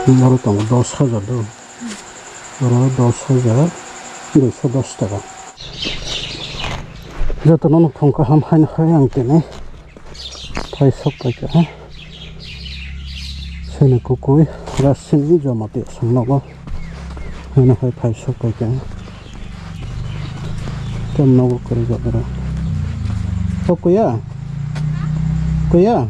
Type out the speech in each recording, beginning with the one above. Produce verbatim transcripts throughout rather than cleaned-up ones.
Oro tongo dos hajar do. Oro dos hajar duiso dos taka. Jotono no phung kaham haino hai ang tini phai sok paikha. Sini kukui rasini joma te songnogo. Haino hai phai sok paikha. Tam nogo kwrwi jagoro. O kuya? Kuya?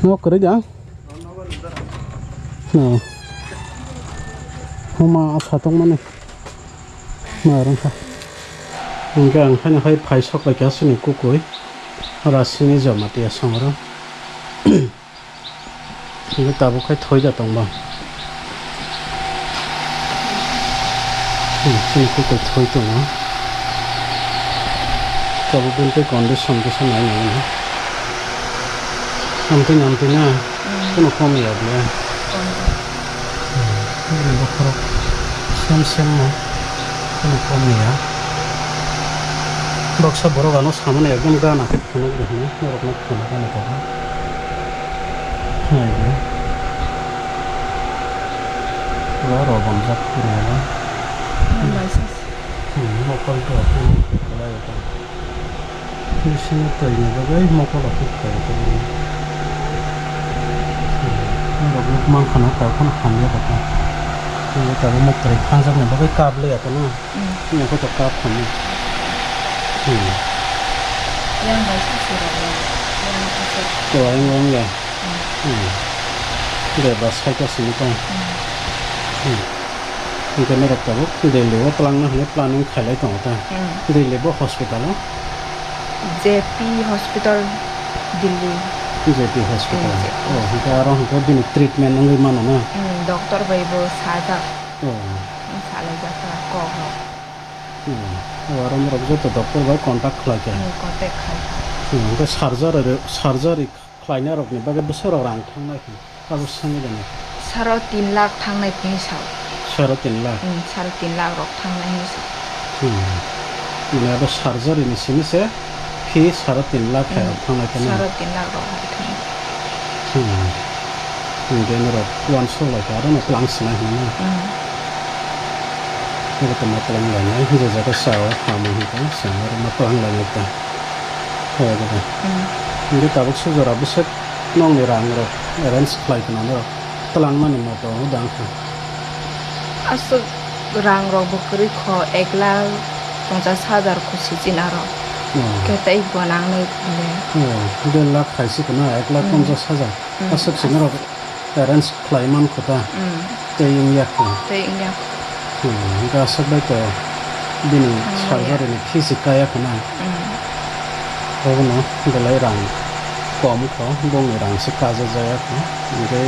No kwrwi jang? No. Huma satong mani. Ma rong kha. Hingke ang haino hai phai sok lai kha sini kukui. Rasini joma tiya songro. Hingke tabuk khai thoi da tong ba. Hmm, sini kukui thoi tongo. Tabuk bini tei condition kisa nai nai no. Amtwi amtwi na. Hmm. Kuno kom ya bia. Kom. Hmm, bini bokhorok sem sem no. Kuno kom ya. Baksa borok ano samani ekdom gana khe phunuk rihino, norokno phunuk gana khe. Nai di. Oro bomjak phunuk. License. Hmm, mokol to phunuk khe kwlai khe. Bisingtwi ni bagwi mokol rok khe khlai khe. Hmm, norok nukmankha na kok phano hamya kha. Tei tabuk mokol thangjak ni bagwi kap liya kha na. Hmm. Yang khe to kap kha na. Hmm. Yang bai sasi rok. Yang khe to. To yang yang ya. Hmm. Hmm. De bas khai ta sini ta. Hmm. Hmm. Hingke norok tabuk Delhi o twlangna hinwi planning khailai tongo ta. Hmm. Delhi bo hospital o? J P hospital, Delhi. J P hospital. Hmm, J P. Oh, hingke aro hingke bini treatment wngwi mano na? Hmm, doctor bai bo sajak. Oh. Hmm, salaijak ta kok rok. Hmm. Oh, aro norok joto doctor bai contact khlai kha. Hmm, contact khai. Hmm, hingke surgery, surgery khlainai rokni bagwi bwswk rok rang thangnai khe, abo swngwi gana. Saro tin lakh thangnai hinwi sao. Saro tin lakh? Hmm, saro tin lakh rok thangnai hinwi sao. Hmm. Mane abo surgery ni simi se fee saro tin lakh hai rok thangnai khe na? Saro tin lakh rok hai thangnai. Hmm. Hingke norok uansuk lai khe aro no twlang sinai hinwi na? Hmm. Abo tongma twlang lainai, je jaga sao hamo hingkhe chwng aro no twlang lainai ta. Khe abo de. Hmm. Hingke tabuk se jora bwswk nokni rang rok arrange khlai khna norok twlangmani moto wng dang kha. Aswk rang rok bo kwrwi kho, ek lakh ponchash hajar kho sijin aro. Hmm. Khe tei bo nangnai le. Oh, der lakh hai se khna, ek lakh ponchash hajar. Hmm. Aswk se norok arrange khlai man kho ta. Hmm. Tei wng ya kho. Tei wng ya kho. Hmm, hingke aswk bai to bini surgery ni fee se kaya kho na. Hmm. Obono belai rang kom kho, bongni rang se kaja jaya kho. Hingke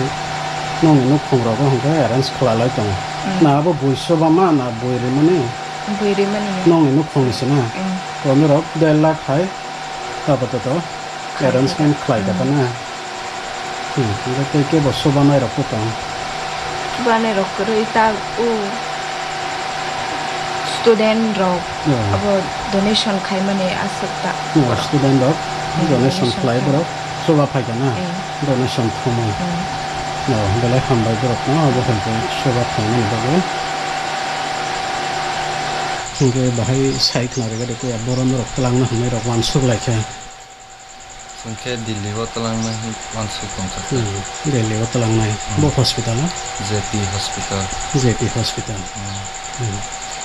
nokni nukhung rogo hingke arrange khlai lai tongo. Hmm. Na abo bui soba ma na bui rimani? Bui rimani. Nokni nukhung ni se na? Hmm. Onorok der lakh hai apato to. Arrangement khlai kha ta na? Hmm, hingke tei kebo chubanai rok bo tong? Chubanai rok kwrwi ta o student rok abo donation khaimani aswk ta. Oh, student rok donation khlai borok chuba phai kha na? Eh. Donation thumwi. Hmm. Oh, belai hambai borok no abo hai khe chuba khaimani bagwi. Hingke bahai sai khna rega de kuya borok norok twlangna hinwi rok uansuk lai kha. Chwng khe Delhi o twlangnai hwn uansuk tongkha. Hmm, Delhi o twlangnai. Hmm. Bo hospital o? J P hospital. J P hospital. Hmm. Hmm.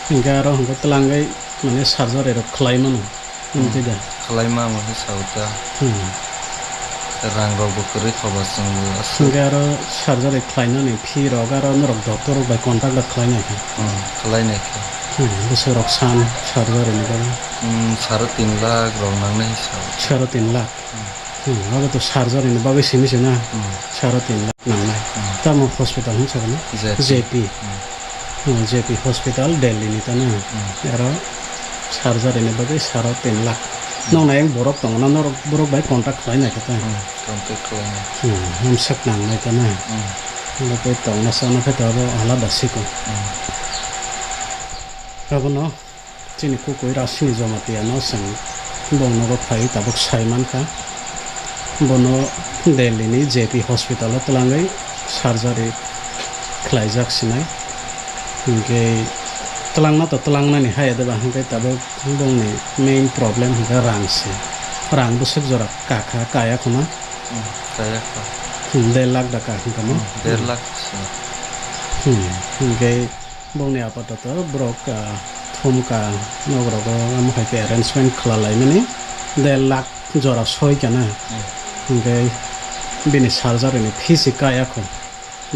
Hingke aro hingke twlangwi mane surgery rok khlai mano. Hmm. Hingke da? Khlai ma mo hwnwi sao ta. Hmm. Rang rok bo kwrwi kho ba chwng bo aswk. Hingke aro surgery khlainani fee rok aro norok doctor rok bai contact da khlai nai khe? Hmm, khlai nai khe. Hmm, bwswk rok san surgery ni bagwi? Hmm, saro tin lakh rok nangnai sao. Saro tin lakh? Hmm. Hmm, abo to surgery ni bagwi simi se na? Hmm. Saro tin lakh nangnai. Hmm. Tamo hospital hwn sakana? J P. J P. Hmm. Hmm, J P hospital Delhi ni ta na? Hmm. Aro surgery ni bagwi saro tin lakh. Hmm. Nokna yang borok tongo na, norok borok bai contact khlai nai khe ta? Hmm, contact khlai nai. Hmm, hamsak nangnai ta na? Hmm. Abo tei tongna sana khe to abo alada siko. Hmm. Abono Chini kukui Rasini Jamatia no chwng bongnogo phaiwi tabuk sai mankha. Bono Delhi ni J P hospital o twlangwi surgery khlaijak sinai. Hinkhe twlangna to twlangnani hai, ede ba hinkhe tabuk bongni main problem hinkhe rang se. Rang bwswk jora kakha kaya khuna. Hmm, kaya kha. Hmm, der lakh taka hinkhe no? Hmm, der lakh se. Hmm, hinkhe bongni apatoto borok, ah, thumka, nokrogo omo hai khe arrangement khlalaimani der lakh jora soi kana. Hmm. Hinkhe bini surgery ni fees se kaya kho.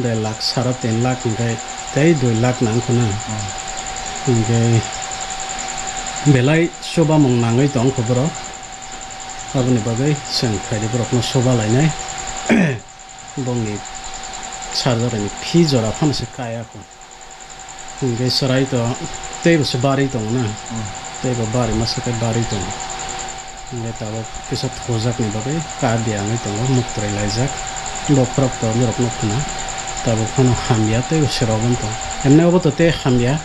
Der lakh, sara tin lakh hinkhe tei dui lakh nang kho na. Hmm. Hinkhe belai chubamung nangwi tong kho borok. Aboni bagwi chwng phaidi borokno chuba lainai. Bongni surgery ni fee jora phano se kaya kho. Hinkhe chwrai to teibo se barwi tongo na. Hmm. Teibo barwi masa khe barwi tongo. Hinkhe tabuk kisa thujakni bagwi kar di wngwi tongo, muktwrwi laijak. Bokhorok to norok nukho na. Tabuk phano hamya teibo se rogwi tongo. Emne obo to tei hamya.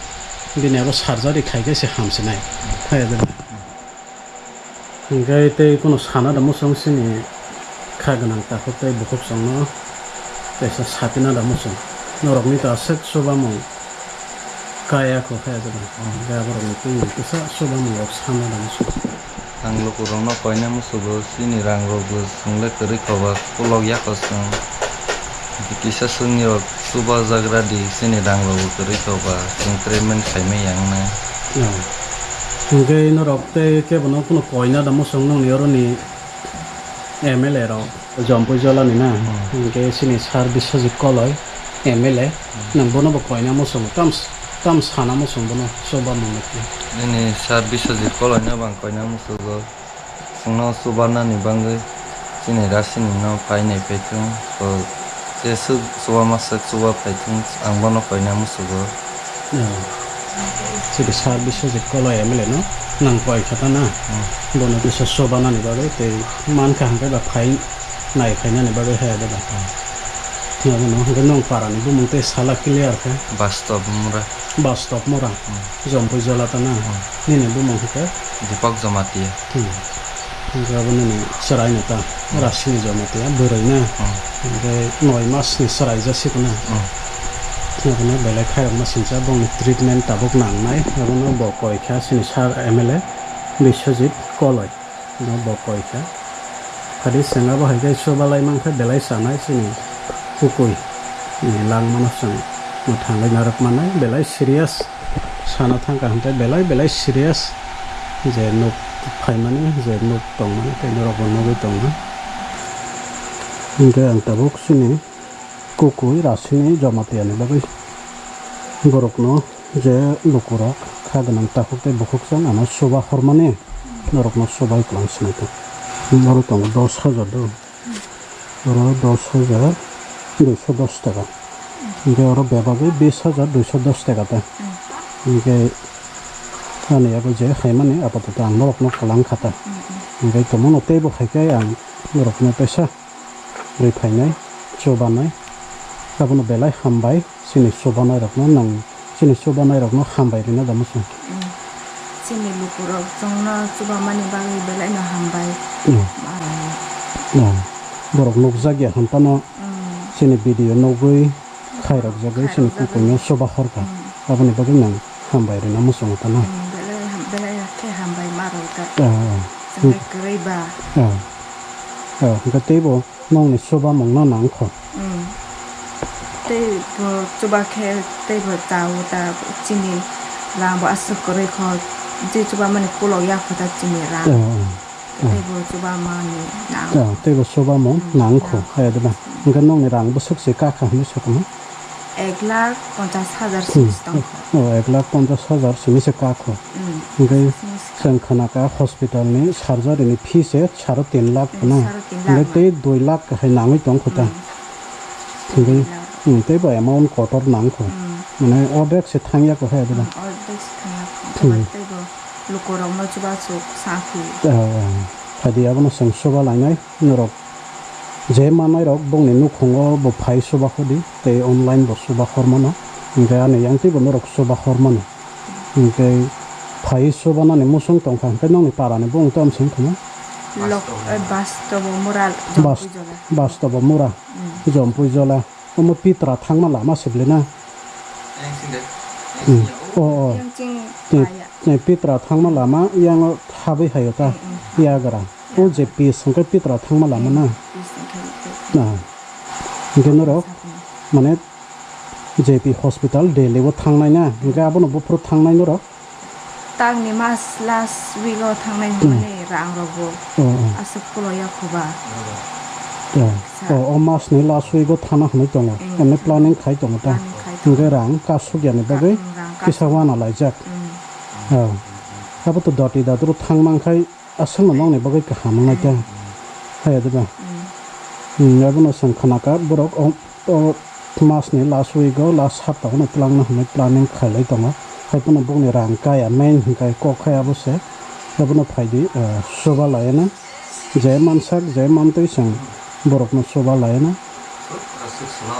Bini abo surgery khai khe se hamsinai. Phai de. Hinkhe tei kunu sana da muchung chini kha gwnang takhuk tei bukhuk chwngno kaisa sapina da muchung. Norokni ta aswk chubamung kaya kho khe da. Hinkhe aborokni twi kisa chubamung rok sana da muchung. Ang lukurokno koina musugo, chini rangrokbo chwngle kwrwi khoba, kolok yako chwng. Kisa chwngni rok chubajagra di, chini rangrokbo kwrwi khoba, chwng treatment khaimai yang nai. Hinkhe norok tei kebono kunu koina da muchung nongni oroni M L A rok, Jompui Jolani na, hmm, hinkhe chini Sir Biswajit Koloi, M L A, hmm, nang bono bo koina muchung, tam, tam sana muchung bono, chuba mung nukli. Nini Sir Biswajit Koloi no bang koina musugo, chwngno chubanani bagwi chini Rasini no painai paithung, to je swk chuba ma swk chuba paithung, ang bono koina musugo. Chini Sir Biswajit Koloi M L A no nang koi kha ta na? Hmm. Bono kisa chubanani bagwi tei mankha hinkhe ba phai nai phainani bagwi hai da ba. Hmm. Abono hinkhe nwng parani bumung tei sala clear khe. Bastop Mura. Bastop Mura. Hmm. Jompui Jola ta na? Hmm. Nini bumung hinkhe? Deepak Jamatia. Hmm. Hinkhe abo nini chwraino ta, hmm, Rasini Jamatia, bwrwi na. Hmm. Hinkhe noi mas ni chwrai ja siko na. Hmm. Abono belai khairokma singcha, bongni treatment tabuk nangnai. Abono bo koi kha chini Sir M L A Biswajit Koloi. No bo koi kha. Phadi chwng abo hai khe chubalai mankha belai chanai chini kukui. Ni langmano chwng mwthangwi narwk mannai belai serious. Sana thangkha hwnkhe belai belai serious je nuk phaimani, je nuk tongmani tei norokbo nugwi tongo. Hinkhe ang tabuk chini kukui Rasini Jamatia ni bagwi borokno je lukurok kha gwnang takhuk tei bukhuk chwng ano chuba hormani norokno chubai kwlangsinai tong. Oro tongo dos hajar do. Oro dos hajar duiso dos taka. Hinkhe oro bebagwi bis hajar duiso dos taka ta. Hinkhe ani abo je khaimani apatoto ang norokno kwlang kha ta. Hinkhe tongmano teibo khaikhe ang norokno teisa rwi phainai, chubanai. Abono belai hambai. Chini chubanairokno nang, chini chubanairokno hambai rwna da muchung. Mm. Chini lukurok chwngno chubamani bagwi belaino hambai. Mm. Ah. Ah. Borok nukjakya hwn phano, mm, chini video nugwi khairokjagwi chini kukuino chuba horkha. Mm. Aboni bagwi nang hambai rwna muchungo phano. Mm, belai ham-, belai khe hambai ma rwkha. Ah, ah. Chwngno kwrwi ba. Ah. Ah, hwnkhe teibo nokni chubamungno nang kho. Mm. Tei bo chuba khe tei bo cha o ta chini rang bo aswk kwrwi kho. Je chubamani kolok ya kho ta chini rang. Ah, ah, ah. Tei bo chubamani nang. Ah, tei bo chubamung nang kho. Nang kho. Hai adina. Hwnkhe nokni rang bwswk se kakha hinwi sakha. Ek lakh ponchash hajar hmm, simi se tong kho. Oh, ek lakh ponchash hajar simi se kakho. Hmm. Hwnkhe simi se chwng khna kha hospital ni surgery ni fee se saro tin lakh hmm, khna. Saro tin lakh hwnkhe ma. Tei dui lakh hai nangwi tong kho ta. Hmm. Hwnkhe dui lakh. Hmm, tei bo amount kotor nang kho. Hmm. Mane ordek se thang ya kho hai dina. Hmm, ordek se thang ya kho. Hmm. Tei bo lukurokno chubachu sa phi. Ah, phadi abono chwng chuba lainai norok. Je manai rok bongni nukhungo bo phai chuba khodi tei online bo chuba khormano, hinkhe ani yang teibo norok chuba khormano, hinkhe Phai subanani muchung tongkha, hwnkhe nokni parani bung tamo se wngkha na? Lok-, eh, Bastobo Mura, Bas-, Jompui Jola. Bastobo Mura, Mm. Jompui Jola. Omo Pitra thangma lama se bwle na? Hmm. Oh, oh. Yang ching Ni, kaya. Ni Pitra thangma lama yang habwi hayo ta. Mm, mm. Yagra. O je pis hwnkhe Pitra thangma lama na? Mm, pis hwnkhe Pitra. Na. Hwnkhe norok, Sakni. Mane, J P hospital Delhi o thangnai na? Hwnkhe abono buphuru thangnai norok? Tangni mas last week o thangnai Hmm. hwnmani rang rok bo Oh, oh. aswk kulo ya khuba. Oh. Sa. Oh, o mas ni last week o thana hwnwi tongo. Hmm. Ene planning khai tongo ta. Planning khai tongo. Hwnkhe rang kasuk yani bagwi Rang kasuk. kisa wana laijak. Hmm. Oh. Abo to doti dadro thang man khai aswkno nokni bagwi kaham wngnai ta. Hmm. Hai diba? Hmm. Hmm, abono chwng khna kha borok o O masni last week o, last sapta o no twlangna hwnwi planning khailai tongo. Hai phano bokni rang kaya main hwnkhe kok khai abo se. Abono phaidi, eh, chuba laiya na. Je mansak, je mantwi chwng borokno chuba laiya na.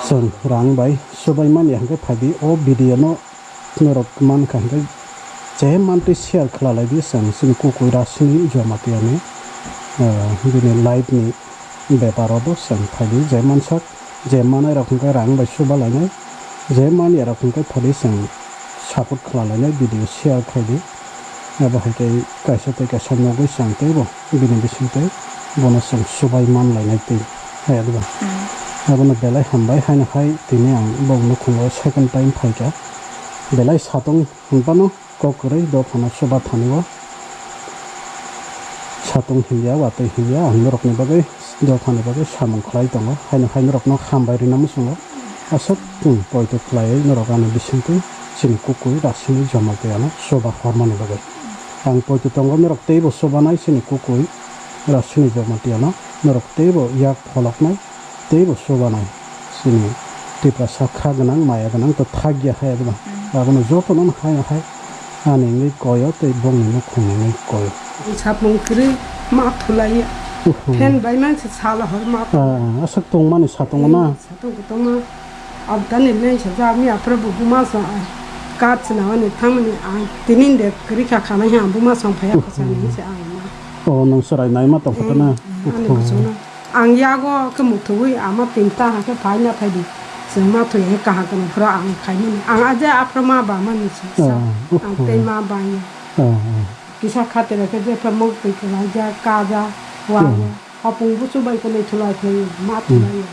Chwng rang bai chubai manya hwnkhe phaidi o video no Norok mankha hwnkhe je mantwi share khwlalai di chwng chini Kukui Rasini Jamatia ni, ah, bini life ni bepar o bo chwng phaidi je mansak je manai rok hwnkhe rang bai chuba lainai je manya rok hwnkhe phaidi chwng support khwlalainai video share khaidi abo hai khe kaisa tei kaisa nugwi chwng teibo. Bini bisingtwi bono chwng chubai man lainai twi, hai diba? Hmm. Abono belai hambai haino hai tini ang bo nukhungo second time phaikha. Belai satung hinphano kok kwrwi dophano chuba thani o. Satung hinya, watwi hinya, ang norokni bagwi dophani bagwi samung khlai tongo. Haino hai norokno hambai rwna muchungo. Aswk, hmm, poito khlaiwi norok ani bisingtwi chini Kukui Rasini Jamatia no chuba hormani bagwi. Ang poito tongo norok teibo chubanai chini Kukui Rasini Jamatia no, norok teibo yak pholoknai, teibo chubanai chini Tiprasa kha gwnang, maya gwnang to thakya hai diba. Hmm. Abono jotono hai hai ani wngwi koyo tei bongni nukhung wngwi koyo. Sapung kwrwi ma thulaiya. Uhu. Fan bai man se sala hor ma. Ah, aswk tongmani satungo na? Hmm, satung kotorma. Abdani leng sajak mi aphra bo buma sa. Kat sina wani thangmani ang tinin de kwrwi kha khanai ha buma song phaya Uhu. Khosani se ang ma. Oh, nang chwrai naima tong kha na? Hmm, ani Uhu. Bosong na. Ang yago khe muthubwi ama tinta hakhe phaina phaidi. Chwng ma thwi he kaham kono phro ang khaimani. Ang aje aphro ma ba mani se. Ah, Ang uhu. Tei ma ba ya. Ah, ah. Kisa khatira khe jephra mok twi kwlaijak, kajak, wago, Hmm. hopung busu bai kwnwi thulai khlaiwi ma Hmm. Thulaio.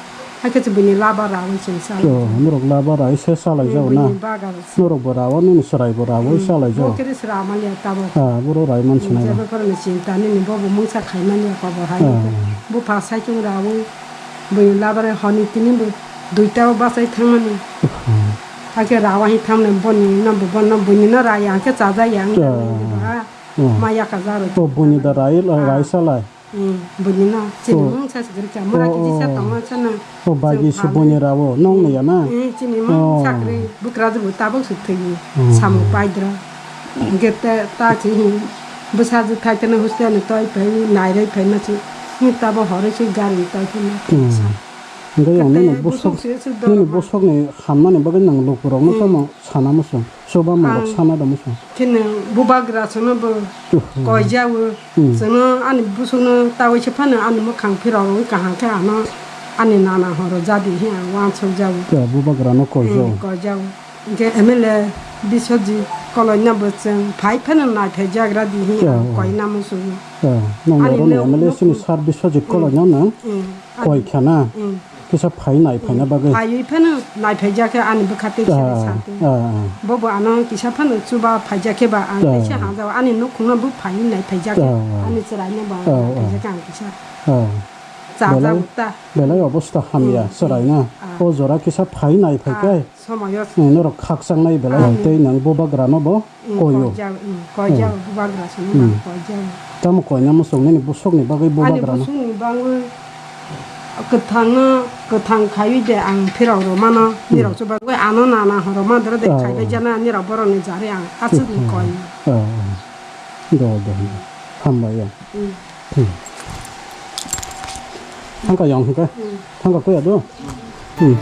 Hakhe se bini laba rawi se sa. To, norok laba rai se salai Hmm, jago na? Bini bagar se. Norok bo rawo, nini chwrai bo rawo, Hmm, salai bo jago. Kiri se ramaliya tabo. Ah, boro rai man Hmm, sinai jeba ba. Koroni chinta nini bobo mungsa khaimani ya kobo hai. Ah. Bo pha saichung rawi, bini laba rai honi tini bo duita o bachai thangmani. Hmm. Hakhe rawa hi thamne boni no bo bono bini no raya hakhe chajaya ang Ah. Ba. Hmm. Ma yaka jaro. To buni da rai, Ah. Rai salai. Hmm, buni no, chini Oh. Mung sa sigri ka, mura Oh, kiji sa oh. Tongo chana. Oh, bagi Chwng se phamni. Buni rawo, nong Hmm. Ni ya na? Hmm, chini mung Oh. Sakri, bukra jibu tabuk su thwi. Hmm. Samu paidra. Gete ta chi hi, bwsa ji thai tene hostel ni toi pai, nai rai pai ma chi. Ni tabo hore chi gari tai pai ma. Hmm. Sa. Hingke ang Kete nini busuk, busuk se su nini dolo ma. Busuk ni hamnani bagwi nang lukurok no Hmm. Tamo sana muchung. Chuba mangrok Ang sana da muchung. Chini bubagra sono bo Uhu. Koijago. Hmm. Sono ani busukno tawi se phano ani mwkhang phirogwi kaham khe ano ani nana horo jadi he ang wansuk jago. Ya, bubagra no koijago. Hmm, koijago. Hingke M L A Biswajit Koloino bo chwng phai phano nai phai jagra di he Ya, ang ya. Koina musugo. Ya, nang Ani oro ni no M L A sini nukhung. Sir Biswajit Hmm. Koloino nang Hmm. Koi kha na? Hmm. Kisa phai nai phaina bagwi. Phaiwi phano nai phai jakhe ani bwkha tei Ah, sari sati. Ah, ah. Bobo ano kisa phano chuba phai jakhe ba ang Ah. Kaisa hanjao ani nukhungno bo phaiwi nai phai jakhe Ah, ah. Ani chwraino ba Ah, ah. Phai jakhe ang kisa. Ah. Cha Belai, ja uta. Belai obostha hamya Hmm. Chwraino. Ah. O jora kisa phai nai phai Ah. Kai. Somoyo. Hmm, norok khakchang nai belai Ah. Tei nang bubagrano bo Hmm, koyo. Koijao, hmm, koijao, Hmm. Bubagra sini Hmm. Bang koijao. Tamo koina muchung nini busukni bagwi Ani bubagrano? Busukni bagwi kwthangno, kwthang khaiwi de ang phirok rw mano, Hmm. Nirok chuba bagwi ano nana horo mandra de Oh. Khaibai jana nirok borokni jari ang aswkni Hmm. Koi. Oh, oh. Do, do, do. Hambai ya. Hmm. Hmm. Thangka yang hingke? Hmm. Thangka koya do? Hmm.